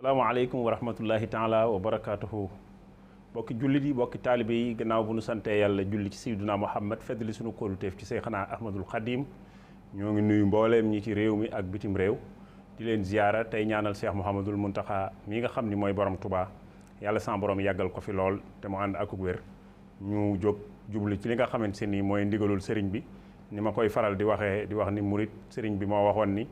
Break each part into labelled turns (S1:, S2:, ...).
S1: salaamaaleykum wa rahmatullahi taala wa barakaatuhu. bokki jullit yi bokki taalibe yi gannaaw bu nu santee yàlla julli ci sayyiduna Muhammad feddali sunu kóoluteef ci Seyxanaa Ahmadul Xadim ñoo ngi nuyu mbooleem ñi ci réew mi ak bitim réew di leen ziyaara tey ñaanal Cheikh Mouhamadul Muntaxa mi nga xam ni mooy borom Touba yàlla sama borom yàggal ko fi lool te mu ànd ak wér ñu jóg jublu ci li nga xamante ni mooy ndigalul sëriñ bi ni ma koy faral di waxee di wax ni murit sëriñ bi moo waxoon ni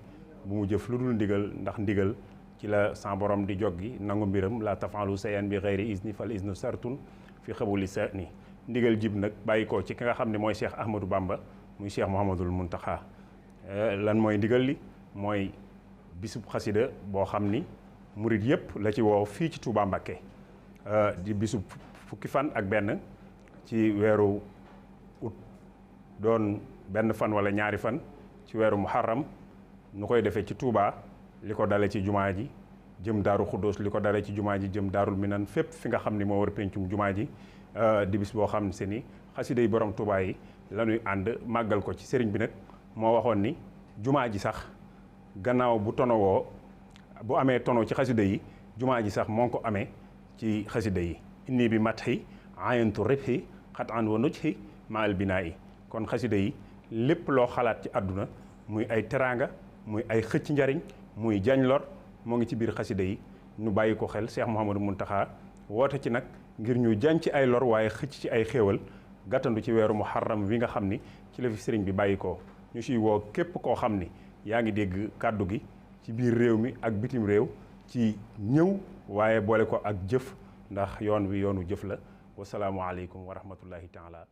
S1: bu mu jëf lu dul ndigal ndax ndigal ci la sama borom di joggi nangu mbiram la tafalu sayan bi xeyri isni fal isnu sartun fi xabuli sa ni ndigal jib nag bàyyi ko ci ki nga xam ne mooy Cheikh Ahmadou Bamba muy Cheikh Mouhamadul Muntaxa lan mooy ndigal li mooy bisub xasida boo xam ni murit yëpp la ci woo fii ci Touba Mbakke di bisub fukki fan ak benn ci weeru ut doon benn fan wala ñaari fan ci weeru muharram nu koy defee ci Touba li ko dale ci jumaa ji jëm daaru xuddoos li ko dale ci jumaa ji jëm daarul minan fépp fi nga xam ni moo war pencum jumaa ji di bis boo xam se ni xasida yi borom Touba yi la ñuy ànd màggal ko ci sëriñ bi nag moo waxoon ni jumaa ji sax gannaaw bu tonowoo bu amee tono ci xasida yi jumaa ji sax moo ko amee ci xasida yi inni bi matxi ayantu ribhi xat an wa nujhi maal binaa yi kon xasida yi lépp loo xalaat ci àdduna muy ay teraanga muy ay xëcc njariñ muy jañ lor moo ngi ci biir xasida yi ñu bàyyi ko xel Cheikh Mouhamadou Muntaxa woote ci nag ngir ñu jañ ci ay lor waaye xëcc ci ay xéewal gàttandu ci weeru muharram wi nga xam ni ci la fi sëriñ bi bàyyi ko ñu siy woo képp koo xam ni yaa ngi dégg kàddu gi ci biir réew mi ak bitim réew ci ñëw waaye boole ko ak jëf ndax yoon wi yoonu jëf la wasalaamualeykum wa rahmatullahi taala